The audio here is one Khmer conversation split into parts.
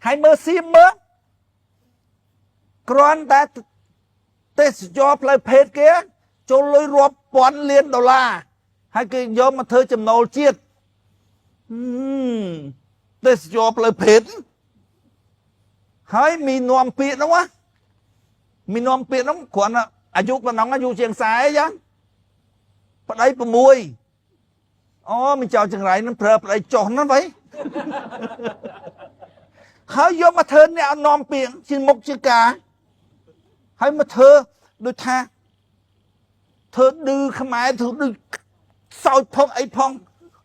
ហើយមើលសៀមមើលគ្រាន់តែទេសចរផ្លូវភេទគេចូលលុយរាប់ពាន់លានដុល្លារហើយគេយកមកធ្វើចំណូលជាតិហឹមទេសចរផ្លូវភេទហើយមាននាំពាក្យនោះណាមាននាំពាក្យនោះគ្រាន់តែអាយុប៉ុណ្ណឹងអាយុជាង40ចឹងប្តី6អូមានចៅចង្រៃនឹងប្រើប្តីចុះហ្នឹងវ៉ៃ ហើយយកមកធ្វើអ្នកនាំពាក្យជាមុខជាការហើយមកធ្វើដូចថាធ្វើឌឺខ្មែរធ្វើដូចសោចផងអីផង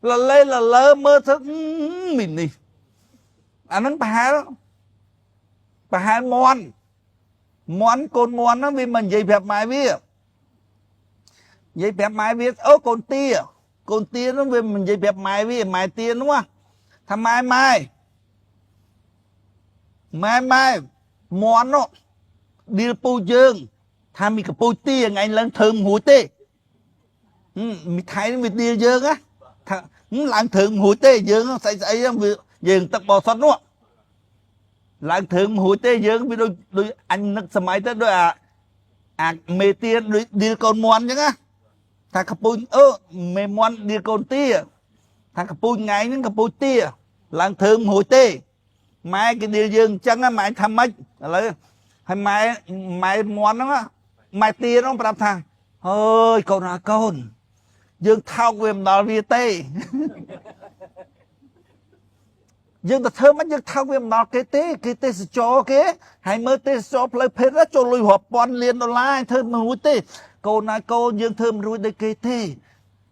លលេលលើមើលទៅមីនេះអាហ្នឹងប្រហែលប្រហែលមន់មន់កូនមន់ហ្នឹងវាមិននិយាយប្រាប់ម៉ែវានិយាយប្រាប់ម៉ែវាអូកូនទាកូនទាហ្នឹងវាមិននិយាយប្រាប់ម៉ែវាម៉ែទានោះថាម៉ែម៉ែម៉ែម៉ែមន់នោះឌីលពូយើង ថាមីកពូទាថ្ងៃឡើងធ្វើមិនរួចទេមីថៃនឹងវាឌីលយើងណាថាឡើងធ្វើមិនរួចទេយើងស្អីស្អីហ្នឹងវាយើងទឹកបសុតនោះឡើងធ្វើមិនរួចទេយើងវាដូចដូចអញនឹកសម័យទៅដូចអាអាមេទាដូចឌីលកូនមន់អញ្ចឹងណាថាកពូអឺមេមន់ឌីលកូនទាថាកពូថ្ងៃហ្នឹងកពូទាឡើងធ្វើមិនរួចទេម៉ែគេឌីលយើងអញ្ចឹងម៉ែថាម៉េចឥឡូវហើយម៉ែម៉ែមន់ហ្នឹងម៉ែទាហ្នឹងប្រាប់ថាហើយកូនអាកូនយើងថោកវាមិនដល់វាទេយើងទៅធ្វើមិនយើងថោកវាមិនដល់គេទេគេទេសចរគេហើយមើលទេសចរផ្លូវភេទចូលលុយរាប់ពាន់លានដុល្លារធ្វើមិនរួចទេកូនណាកូនយើងធ្វើមិនរួចដូចគេទេ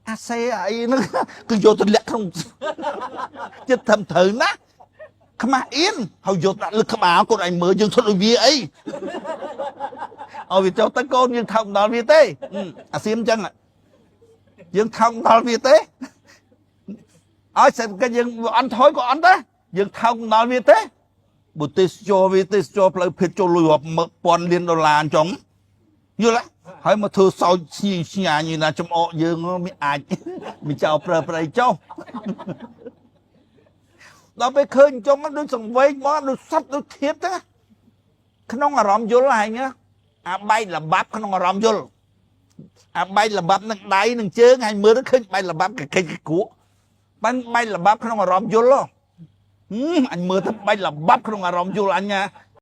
អាសេអីហ្នឹងគឺយកទៅលាក់ក្នុងចិត្តធ្វើត្រូវណាស់ខ្មាស់អៀនហើយយកដាក់លើក្បាលកូនឯងមើលយើងធ្វើដូចវាអីឲ្យវាចូលទៅកូនយើងថោកមិនដល់វាទេអាសៀមអញ្ចឹងយើងថោកមិនដល់វាទេឲ្យសេដ្ឋកិច្ចយើងអន់ថយក៏អន់ដែរយើងថោកមិនដល់វាទេបើទេសចរវាទេសចរផ្លូវភេទចូលលុយរាប់ពាន់លានដុល្លារអញ្ចឹងយល់ទេហើយមកធ្វើសោចស្ញីស្ញាញណាចំអកយើងមានអាចមានចោលប្រើប្រៃចុះដល់ពេលឃើញអញ្ចឹងដូចសង្វេងមកដូចសត្វដូចធៀបទៅក្នុងអារម្មណ៍យល់ហែងអាបែកលបាប់ក្នុងអារម្មណ៍យល់អាបែកលបាប់នឹងដៃនឹងជើងហើយមើលទៅឃើញបែកលបាប់កកិច្ចកគក់បានបែកលបាប់ក្នុងអារម្មណ៍យល់អញមើលទៅបែកលបាប់ក្នុងអារម្មណ៍យល់អញណា